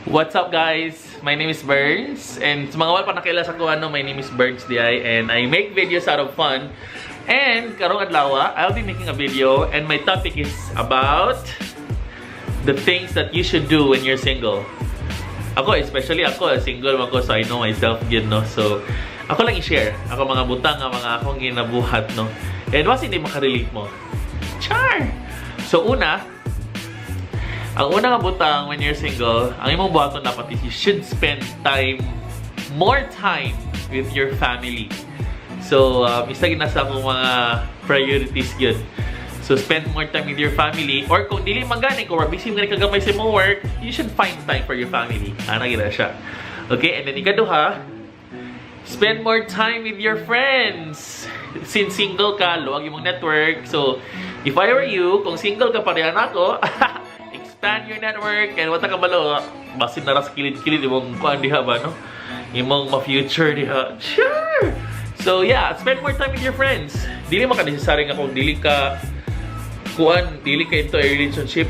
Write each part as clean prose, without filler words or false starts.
What's up, guys? My name is Burns and sa mga wala pa nakaila sa ko ano, my name is Burns Di and I make videos out of fun. And karong adlaw, I'll be making a video and my topic is about the things that you should do when you're single. Ako, especially ako, single man ko, so I know myself gyud, no. So, ako lang i-share. Ako mga butang nga mga akong ginabuhat, no. And was hindi makarelate mo. Char! So, una, ang una nga butang when you're single, ang imong buhaton dapat is you should spend time, more time with your family. So, isa gyud na sa akong mga priorities yun. So, spend more time with your family. Or kung dili man gani, kung busy man gani kagamay sa imong work, you should find time for your family. Ana gyud na siya. Okay, and then ikaduha, spend more time with your friends. Since single ka, luwag imong network. So, if I were you, kung single ka pareha nako, expand your network and wa ta kabalo, basin na ra sa kilid-kilid imong kuan diha ba, no? Imong ma-future diha. Sure! So, yeah, spend more time with your friends. Dili man ka necessary nga kung dili ka kuan, dili ka into a relationship,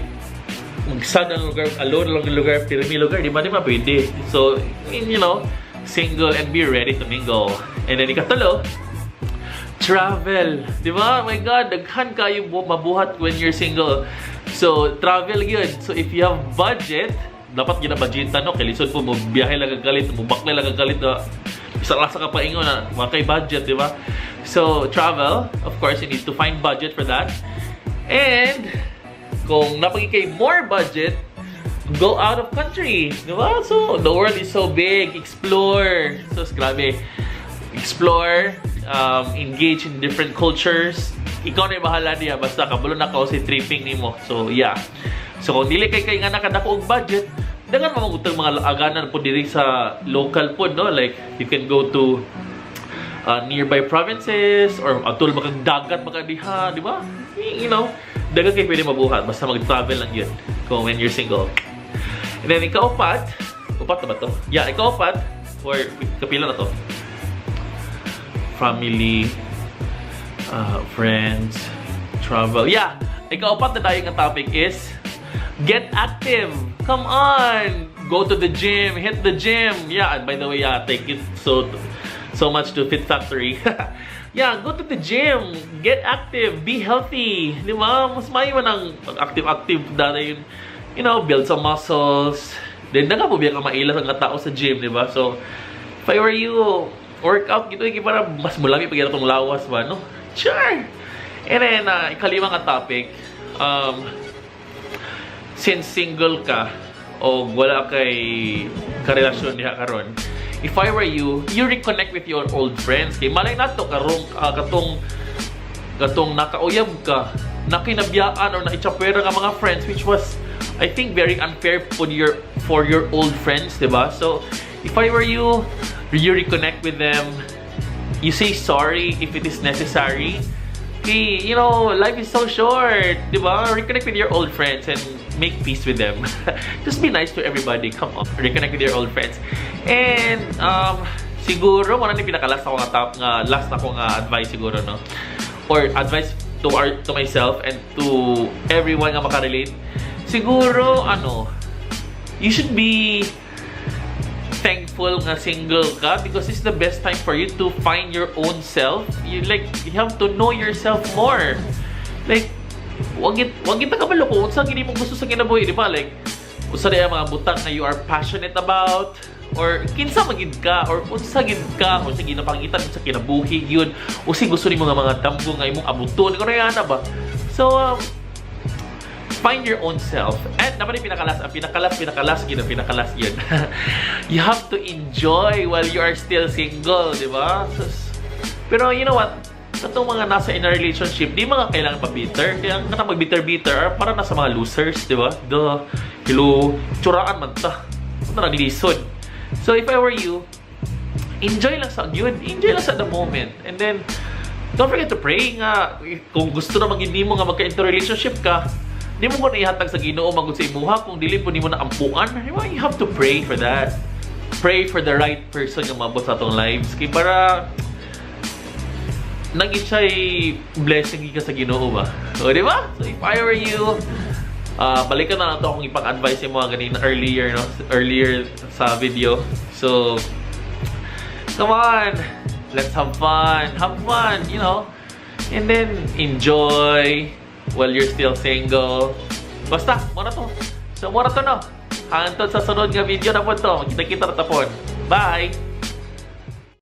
mag-sad ang lugar, alone lang ang lugar, pirmi lugar, di ba pwede? So, single and be ready to mingle. And then ikatulo, travel. Di ba? Oh my God, daghan kayo mabuhat when you're single. So, travel yun. So, if you have budget, dapat gina-budgetan, no? Kay lisod po, mo biyahe lang kalit, mo bakle lang kalit, na isa lang sa kapaingon na mga kay budget, di ba? So, travel, of course, you need to find budget for that. And, kung naa pa gyud kay more budget, go out of country. Di ba? So, the world is so big. Explore. So, grabe. Explore, engage in different cultures. Ikaw na yung bahala niya. Basta kabalo na ka sa tripping nimo. So, yeah. So, kung dili kay nga nakadako og budget, daghan man utang mga aganan po diri sa local po, no? Like, you can go to nearby provinces or adto makag dagat maka diha, di ba? Daghan kay pwede mabuhat basta mag-travel lang yun kung when you're single. And then ikaupat, upat na ba to? Yeah, ikaupat or kapila na to? Family, friends, travel. Yeah, ikaupat na tayo nga topic is get active. Come on! Go to the gym, hit the gym. Yeah, and by the way, yeah, thank you so so much to Fit Factory. Yeah, go to the gym, get active, be healthy. Di ba? Mas maayo man ang active-active dahil build some muscles. Then, daghan po biya ka maila sa nga tao sa gym, di ba? So, if I were you, workout, gito para mas mulami pag itong lawas ba, no? Sure! And then, ikalima nga topic, since single ka, o wala kay karelasyon diha karon, if I were you, you reconnect with your old friends. Kay malay nato karong katong nakauyab ka, nakinabiyaan or naitsapwera nga mga friends, which was, I think, very unfair for your old friends, di ba? So, if I were you, you reconnect with them, you say sorry if it is necessary. Okay, life is so short, di ba? Reconnect with your old friends and make peace with them. Just be nice to everybody. Come on, reconnect with your old friends. And siguro mao na ni pinaka-last ako nga top nga last ako nga advice siguro, no. Or advice to myself and to everyone nga makarelate. Siguro ano, you should be thankful nga single ka because it's the best time for you to find your own self. You like you have to know yourself more. Like wag kita kabalo kung unsa gyud mo gusto sa kinabuhi, di ba? Like usa diay ang mga butang na you are passionate about or kinsa man gid ka or unsa gid ka or sa ginapangitan sa kinabuhi gyud unsay gusto nimo nga mga damgo nga imong abuton kuno ana ba. So find your own self. And naman yung pinaka-last, ang pinaka-last, pinaka-last, yun, ang pinaka-last yun. You have to enjoy while you are still single, di ba? So, pero you know what? Katong mga nasa in a relationship, di mga kailangan pa-bitter. Kaya ang katang mag-bitter-bitter, para nasa mga losers, di ba? The, hello, tsuraan man ta. Ano naglisod. So if I were you, enjoy lang sa yun. Enjoy lang sa the moment. And then, don't forget to pray nga. Kung gusto na maging mo nga magka-into relationship ka, di mo ko na ihatag sa Ginoo magud sa imuha kung dili po nimo na ampuan. Di ba? You have to pray for that. Pray for the right person nga maabot sa atong lives. Kay para naging siya'y blessing ka sa Ginoo ba? O, di ba? So, if I were you, Balikan na lang to akong ipang-advise sa mga ganina earlier, no? Earlier sa video. So, come on! Let's have fun! Have fun. And then, enjoy while you're still single. Basta, mao na to. So, mao na to, no? Hangtod sa sunod nga video na pod to. Magkita-kita na ta pod. Bye!